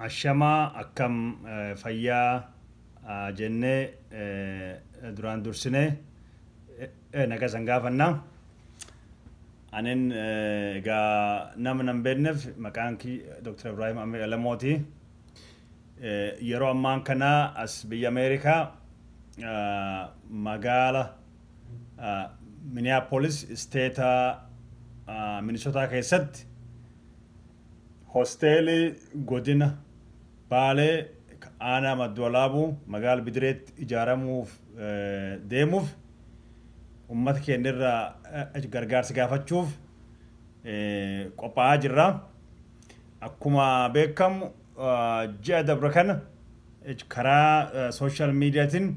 Ashamaa, akkam fayyaa jennee duraan dursinee naga san gaafannaa. Anin egaa nama nan beekneef maqaan kiyya Dr. Ibrahim Amir Alamooti. Yeroo ammaan kana as biyya Ameerikaa magaala Minneapolis, isteeta Minnesota keessatti hosteelii godina Baalee, aanaa Madda Walaabuu, magaala Bidireetti ijaaramuuf deemuuf ummata keenya irraa gargaarsa gaafachuuf qophaa'aa jirra. Akkuma beekamu ji'a dabre kana karaa social mediatiin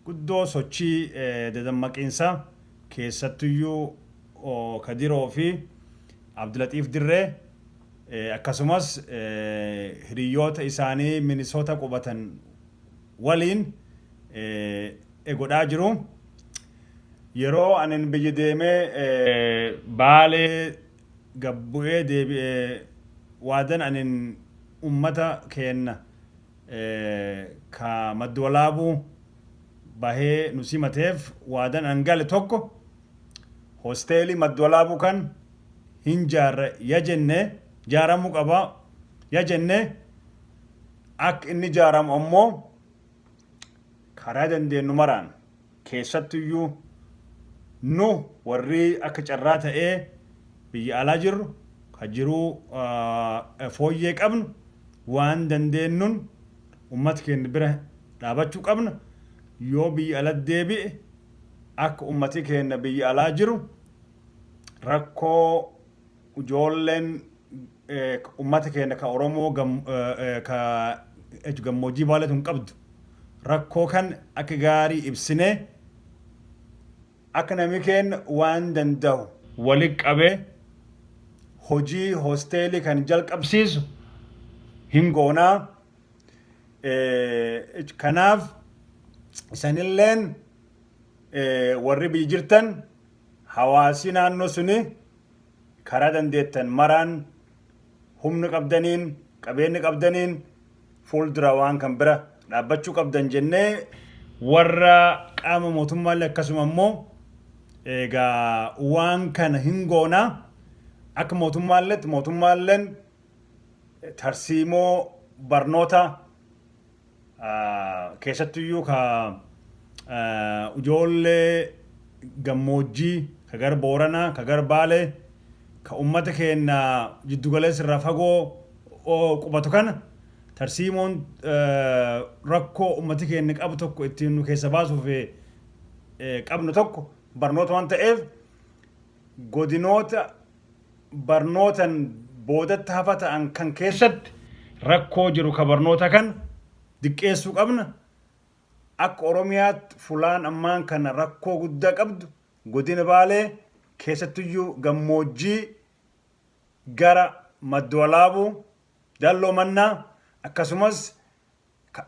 guddoo sochii dadammaqiinsaa keessattuyyuu Kadiroo fi Abdulaxiif Dirree akkasumas hiriyoota isaanii Minisoota qubatan waliin godhaa jiru. Yeroo anin biyya deemee Baalee gabbu'ee deebi'ee waadan anin ummata keenna ka Madda Walaabuu bahee nu simateef waadan an gale tokko, hosteelii Madda Walaabuu kan hin jaarra ya jenne, jaaramuu qaba ya jenne, akka inni jaaramu ammoo karaa dandeenyu maraan, keessattuyyuu nu warri akka carraa ta'ee biyya alaa jirru ka jiruu fooyyee qabnu, waan dandeenyuun ummata keenya bira dhaabachuu qabna. Yoo biyya ala deebi'e akka ummati keenya biyya alaa jiru rakkoo ijoolleen ummata keenya ka Oromoo ka gammoojjii Baalee tun qabdu, rakkoo kan akka gaarii ibsinee akka namni keenya waan danda'u walitti qabee hojii hosteelii kan jalqabsiisu hin goonaa. Kanaaf isanilleen warri biyya jirtan, hawaasi naannoo suni, karaa dandeettan maraan, humna qabdaniin, qabeenya qabdaniin fuuldura waan kan bira dhaabbachuu qabdan jennee, warra qaama mootummaallee akkasuma immoo egaa waan kana hin goonaa. Akka mootummaalleetti mootummaalleen tarsiimoo barnoota keessattuyyuu ka ijoollee gammoojjii ka gar Booranaa, ka gar Baalee, ka ummata keenya jiddugaleessa irraa fagoo qubatu kana, tarsiimoon rakkoo ummati keenya qabu tokko ittiin nu keessa baasuuf qabnu tokko barnoota waan ta'eef, godinoota barnootan boodatti hafa ta'an kan keessatti rakkoo jiru ka barnoota kan diqqeessuu qabna. Akka Oromiyaatti fulaan ammaan kana rakkoo guddaa qabdu godina Baalee, keessattuyyuu gammoojjii gara Madda Walaabuu, Dalloo Mannaa, akkasumas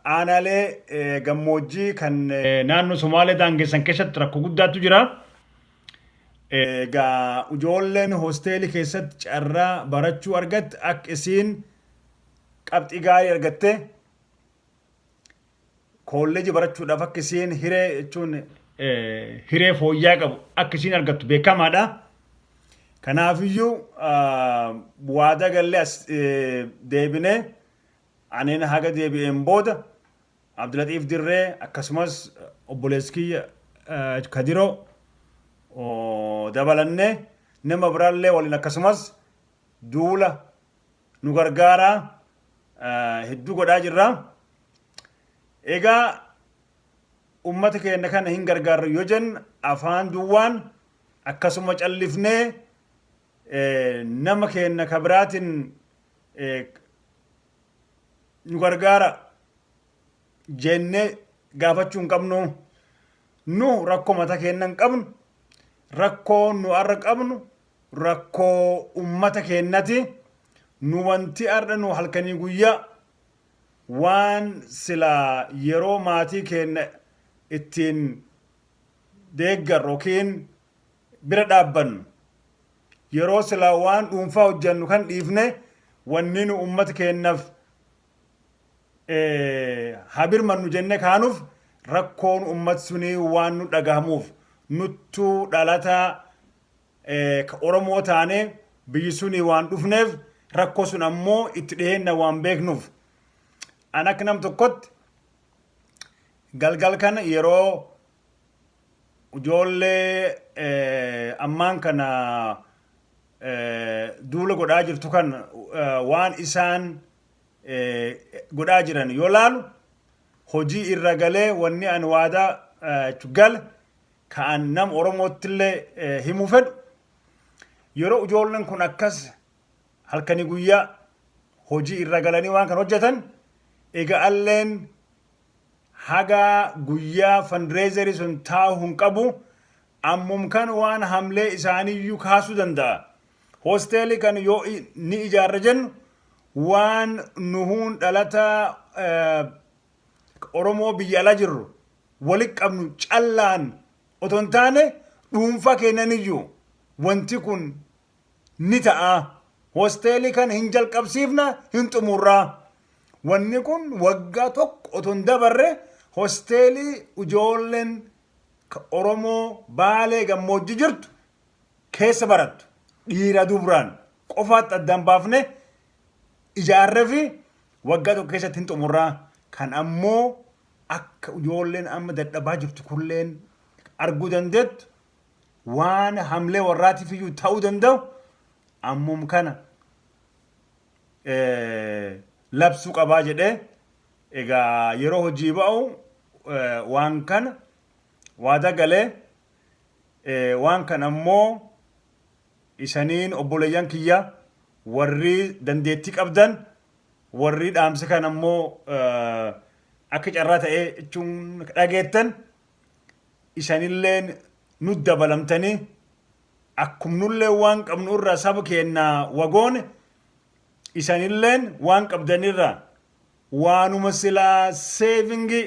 aanaalee gammoojjii kan naannoo Somaalee daangessan keessatti rakkoo guddaatu jira. Egaa ijoolleen hosteelii keessatti carraa barachuu argatte akka isiin qabxii gaarii argatte kolleejii barachuudhaaf akka isiin hiree jechuun hiree fooyyaa qabu akka isiin argattu beekamaadha. Kanaafiyyuu waadaa gallee as deebinee, aniin haga deebi'een booda Abdulaxiif Dirree akkasumas obboleessi kiyya Kadiroo dabalannee nama biraallee waliin akkasumas duula nu gargaaraa hedduu godhaa jirra. Egaa ummata keenya kana hin gargaarru yoo jennu, afaan duwwaan akkasuma callifnee nama keenya ka biraatiin nu gargaara jennee gaafachuu hin qabnu. Nu rakkoo mataa keenya hin qabnu. Rakkoo nu har'a qabnu rakkoo ummata keenyati. Nu wanti har'a nu halkanii guyyaa waan silaa yeroo maatii keenya ittiin deeggarru yookiin bira dhaabbannu, yeroo silaa waan dhuunfaa hojjennu kan dhiifne, wanni nu ummata keenyaaf Habirmannu jenne kaanuuf rakkoon ummat sunii waan nu dhagahamuuf, nuttuu dhalataa ka Oromoo taane biyyi sunii waan dhufneef, rakkoo sun ammoo itti dhiheenna waan beeknuuf. An akka nam tokkotti galgal kana yeroo ijoollee ammaan kana duula godhaa jirtu kan waan isaan godhaa jiran yoo laalu, hojii irra galee wanni an waadaa gale ka an nam Oromootti illee himuu fedhu, yeroo ijoolleen kun akkas halkanii guyyaa hojii irra galanii waan kan hojjetan, egaa alleen haga guyyaa fundraiserii sun taa'u hin qabu, ammum kan waan hamlee isaaniiyyuu kaasuu danda'a. Hosteelii kan yoo ni ijaarra jennu, waan nuhuun dhalata Oromoo biyya alaa jirru walitti qabnu callaan otoo hin taane, dhuunfaa keenyaniyyuu wanti kun ni ta'a. Hosteelii kan hin jalqabsiifna, hin xumurraa. Wanni kun waggaa tokko otoo hin dabarre hosteelii ijoolleen Oromoo Baalee gammoojjii jirtu keessa barattu, dhiira dubraan qofaatti addaan baafne ijaarree fi waggaa tokko keessatti hin xumurraa. Kan ammoo akka ijoolleen amma dadhabaa jirtu kulleen arguu dandeettu, waan hamlee warraatiif iyyuu ta'uu danda'u ammum kana labsuu qabaa jedhee, egaa yeroo hojii ba'u waan kana waada galee, waan kana ammoo isaniin obboleeyyan kiyya warri dandeettii qabdan, warri dhaamsa kana ammoo akka carraa ta'ee jechuun dhageettan, isanilleen nu dabalamtanii akkumnullee waan qabnu irraa saba keenya wagoone, isanilleen waan qabdanirraa waanuma silaa savingii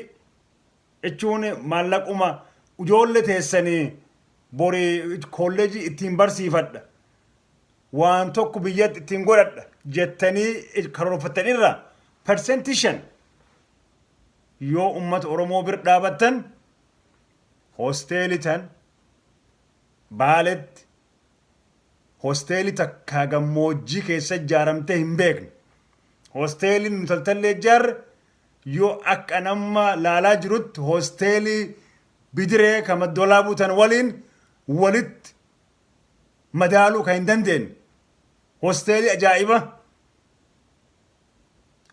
jechuun maallaquma ijoollee teessanii bori kolleejii ittiin barsiifadha, waan tokko biyyatti ittiin godhadha jettanii karoorfattanirraa 5% yoo ummata Oromoo bir dhaabattan, hosteelii tan Baaletti hosteelii takka gammoojjii keessa ijaaramtee hin beekne. Hosteeliin nu taltallee ijaarre yoo akka nama laalaa jirutti hosteelii Bidiree kan Maddolaa buutan waliin walitti madaaluu kan hin dandeenye. Hosteelii ajaa'iba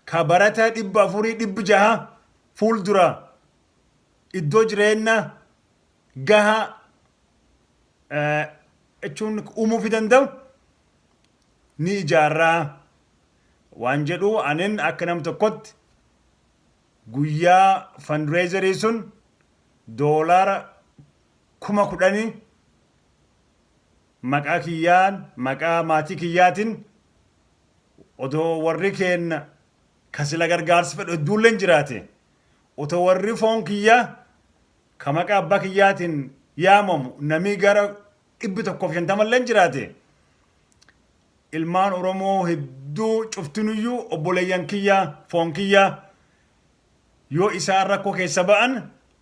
ka barata 400 600 fuuldura iddoo jireenyaa gahaa jechuun uumuufii danda'u ni ijaarraa waan jedhu, anin akka nam tokkotti guyyaa fundraiserii sun $10,000 maqaa kiyyaan, maqaa maatii kiyyaatiin, otoo warri keenna kasila gargaarsa fedhu hedduulleen jiraate, otoo warri foon kiyyaa ka maqaa abbaa kiyyaatiin yaamamu namii gara 150llee jiraate, ilmaan Oromoo hedduu cuftinuyyuu obboleeyyan kiyyaa foon kiyyaa, yoo isaan rakkoo keessa ba'an,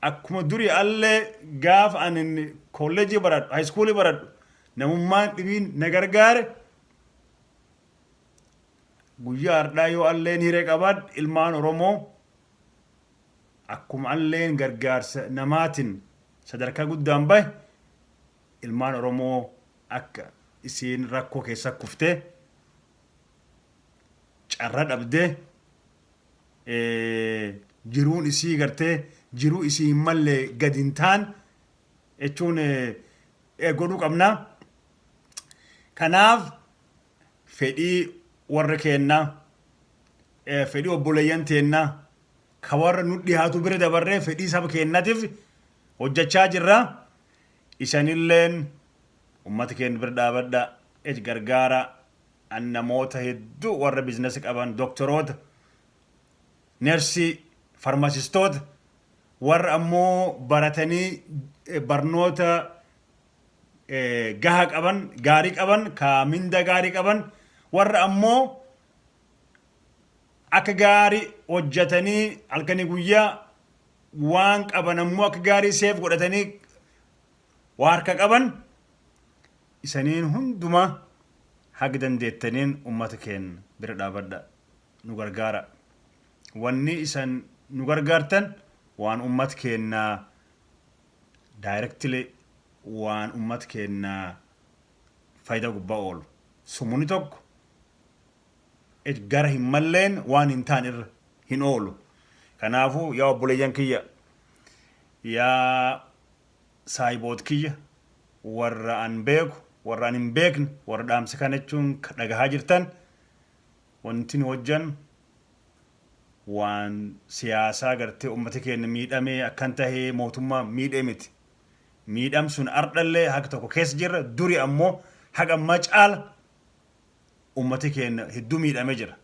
akkuma duri allee gaafa ani kolleejii baradhu, high schoolii baradhu, namummaan dhibiin na gargaare, guyyaa har'aa yoo alleen hiree qabaadhe, ilmaan Oromoo akkuma alleen gargaarsa namaatiin sadarkaa guddaan bahe, ilmaan Oromoo akka isiin rakkoo keessa kuftee carra dhabdee jiruun isii gartee jiruu isii hin malle gadi hin taan jechuun godhuu qabna. Kanaaf fedhii warra keennaa, fedhii obboleeyyan teennaa ka warra nu dhiyaatu bira dabarree fedhii saba keennatiif hojjechaa jirra. Isanilleen ummata keenya bira dhaabadha, gargaara. An namoota hedduu warra businessa qaban, doktoroota, nersii, farmasistoota, warra ammoo baratanii barnoota gaha qaban, gaarii qaban, ka minda gaarii qaban, warra ammoo Akka gaarii hojjetanii halkanii guyyaa waan qaban ammoo akka gaarii save godhatanii waa harka qaban, isaniin hundumaa haga dandeettaniin ummata keenya bira dhaabadha, nu gargaara. Wanni isan nu gargaartan waan ummata keenyaa directly, waan ummata keenyaa faayidaa gubbaa oolu. Sumuni tokko gara hin malleen waan hin taane irra hin oolu. Kanaafuu yaa obboleeyyan kiyya, yaa saahiboot kiyya, warra an beeku, warra an hin beekne, warra dhaamsa kana jechuun dhagahaa jirtan, wanti nu hojjan waan siyaasaa gartee ummati keenya miidhamee akkan tahee mootummaa miidhee miti. Miidham sun ardhallee haga tokko keessa jirra. Duri ammoo haga ammaa caala ummati keenya hedduu miidhamee jira.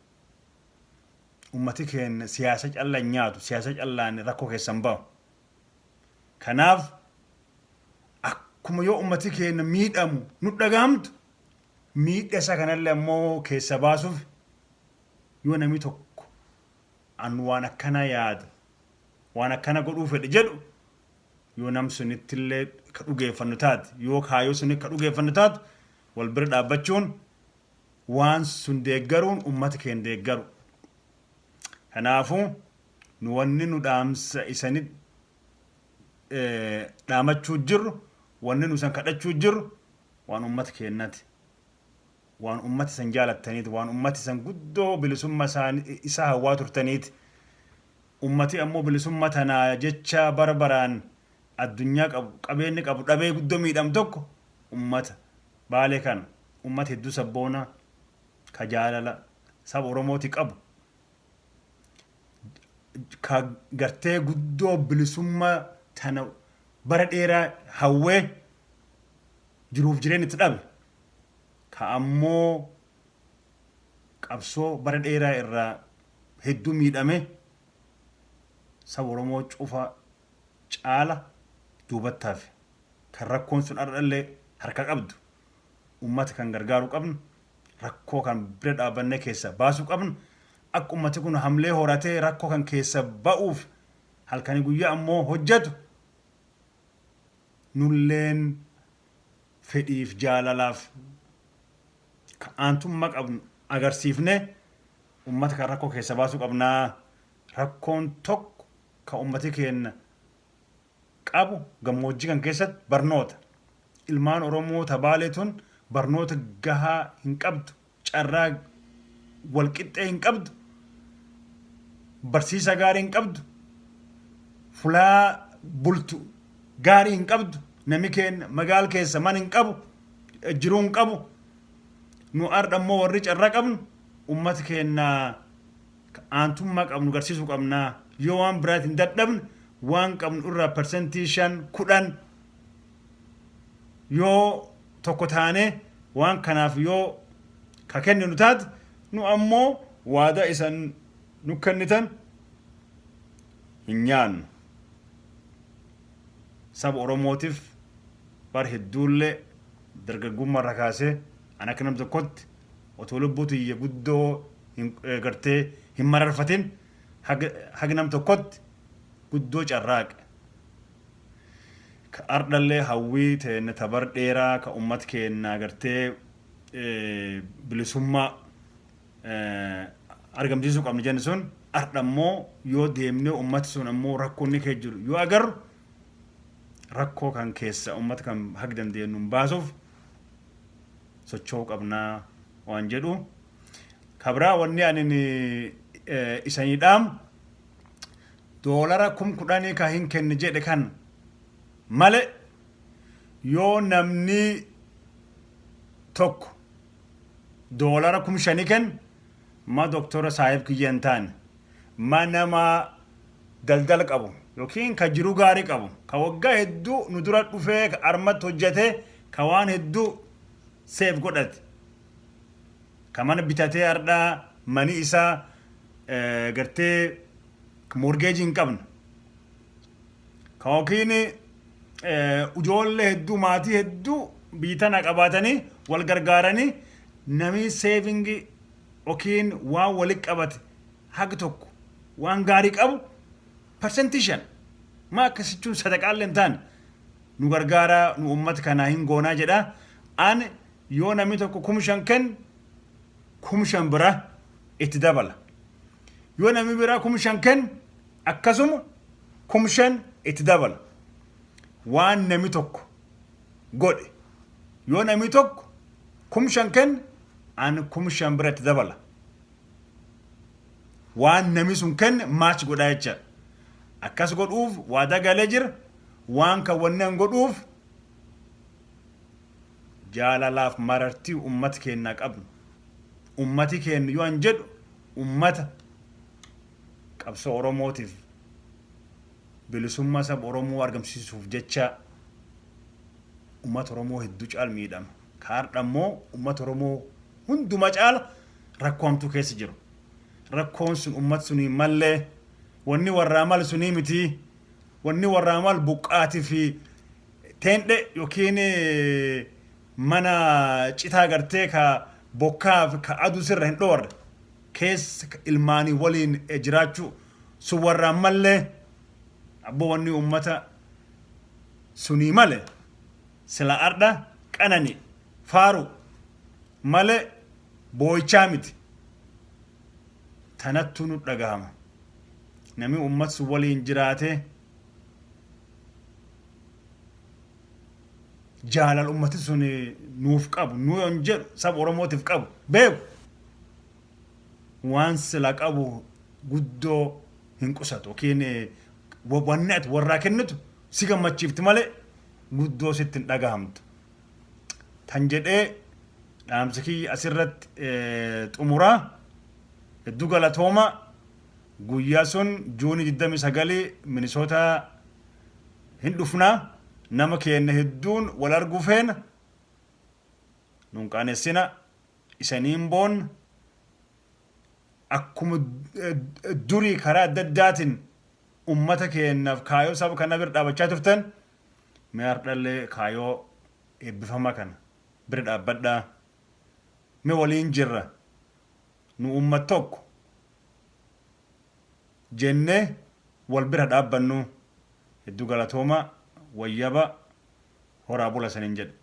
Ummati keenya siyaasa callaa hin nyaatu, siyaasa callaan rakkoo keessan bahu. Kanaaf akkuma yoo ummati keenya miidhamu nu dhagahamtu, miidha isaa kanallee ammoo keessa baasuuf yoo namni tokko an waan akkana yaada, waan akkana godhuu fedhe jedhu, yoo nam sunittillee ka dhugeeffannu taate, yoo kaayoo suni ka dhugeeffannu taate, wal bira dhaabbachuun waan sun deeggaruun ummata keenya deeggaru. Kanaafuu nu wanni nu dhaamsa isani dhaamachuu jirru, wanni nu isan kadhachuu jirru waan ummata keenyati. Waan ummata isan jaalattaniiti, waan ummata isan guddoo bilisummaa isaa hawwaa turtaniiti. Ummati ammoo bilisummaa tanaa jecha bara baraan addunyaa qabu, qabeenyi qabu dhabee guddoo miidhamu tokko ummata Baalee kana, ummata hedduu sabboonaa ka jaalala saba Oromooti qabu, ka gartee guddoo bilisummaa tana bara dheeraa hawwee jiruuf jireenya itti dhabe, ka ammoo qabsoo bara dheeraa irraa hedduu miidhame, saba Oromoo cufa caala duubatti hafe, kan rakkoon sun har'allee harka qabdu, ummata kan gargaaruu qabnu, rakkoo kan bira dhaabannee keessa baasuu qabnu, akka ummati kun hamlee horatee rakkoo kan keessa ba'uuf halkanii guyyaa ammoo hojjetu, nulleen fedhiif jaalalaaf aantummaa qabnu agarsiifnee ummata kan rakkoo keessa baasuu qabnaa. Rakkoon tokko kan ummati keenya qabu gammoojjii kan keessatti barnoota. Ilmaan Oromoo tabaalee tun barnoota gahaa hin qabdu, carraa walqixxee hin qabdu, barsiisa gaarii hin qabdu, fulaa bultu gaarii hin qabdu. Nami keenya magaal keessa mana hin qabu, jiruu hin qabu. Nu ardha immoo warri carraa qabnu ummata keenya aantummaa qabnu garsiisuu qabnaa. Yoo waan biraatiin dadhabne, waan qabnu irraa 5%, 10 yoo tokko taanee waan kanaaf yoo ka kenninu taate, nu ammoo waadaa isan nu kennitan hin nyaannu. Saba Oromootiif bar hedduullee dargaggummaa irra kaasee an akka nam tokkotti otoo lubbuu tiyya guddoo gartee hin mararfatin haga nam tokkotti guddoo carraaqe. Ka ardhallee hawwii teenne tabar dheeraa ka ummat keennaa gartee bilisummaa argamsiisuu qabna jennu sun, ardha immoo yoo deemnee ummati sun ammoo rakkoo inni keessa jiru yoo agarru, rakkoo kan keessa ummata kan haga dandeenyu baasuuf socho'uu qabnaa waan jedhu. Kabraa wanni ani isanii dhaamu, doolara 10,000 ka hin kenne jedhe kan male, yoo namni tokko doolara 5,000 kennu, ma doktora saahib kiyya hin taane, ma nama daldala qabu yookiin ka jiruu gaarii qabu, ka waggaa hedduu nu dura dhufee ka armatti hojjetee, ka waan hedduu save godhate, ka mana bitatee hardhaa mani isaa gartee mortgage hin qabne, ka yookiin ijoollee hedduu, maatii hedduu biyyi tana qabaatanii wal gargaaranii, namni saving yookiin waan walitti qabate Hagi tokko waan gaarii qabu 5% maa akkasichuun sadaqaallee hin taane nu gargaaraa, nu ummata kanaa hin goonaa jedha. Ani yoo namni tokko 5,000 kenne, 5,000 bira itti dabala. Yoo namni biraa 5,000 kenne, akkasuma 5,000 itti dabala. Waan namni tokko godhe, yoo namni tokko 5,000 kenne, ani 5,000 bira itti dabala. Waan namni sun kenne match godhaa jecha. Akkas godhuuf waadaa galee jira. Waan kan wanni an godhuuf jaalalaaf marartii ummata keenyaa qabnu. Ummati keenya yoo an jedhu, ummata qabsoo Oromootiif, bilisummaa saba Oromoo argamsiisuuf jecha ummata Oromoo hedduu caal miidhama. Kaardha immoo ummata Oromoo hunduma caala rakkoo hamtuu keessa jiru. Rakkoon sun ummata sunii mallee, wanni warraa mal sunii miti. Wanni warraa mal buqqaatii fi teendhe yookiin mana citaa gartee ka bokkaa fi ka aduu sirra hin dhoorre keessa ilmaanii waliin jiraachuu sun warraan mallee. Abboo, wanni ummata sunii male sila ardha qanani faaru male boo'ichaa miti. Tanattu nu dhagahama. Namni ummat sun waliin jiraate jaalala ummati sun nuuf qabu, nu yoon jedhu saba Oromootiif qabu beeku, waan sila qabu guddoo hin qusatu yookiin wanni ati warraa kennitu si gammachiifti malee guddoo sitti hin dhagahamtu. Tan jedhee dhaamsa kiyya asirratti xumuraa. Hedduu galatooma. Guyyaa sun Juunii 29 Minisootaa hin dhufnaa. Nama keenya hedduun wal arguu feena. Nun qaanessina, isaniin boonna. Akkuma durii karaa adda addaatiin ummata keenyaaf kaayoo saba kana bira dhaabachaa turtan, mee hardhallee kaayoo eebbifama kana bira dhaabbadhaa. Mee waliin jirra, nu ummat tokko jennee wal bira dhaabbannu. Hedduu galatooma, wayyaba, horaa bula saniin jedhe.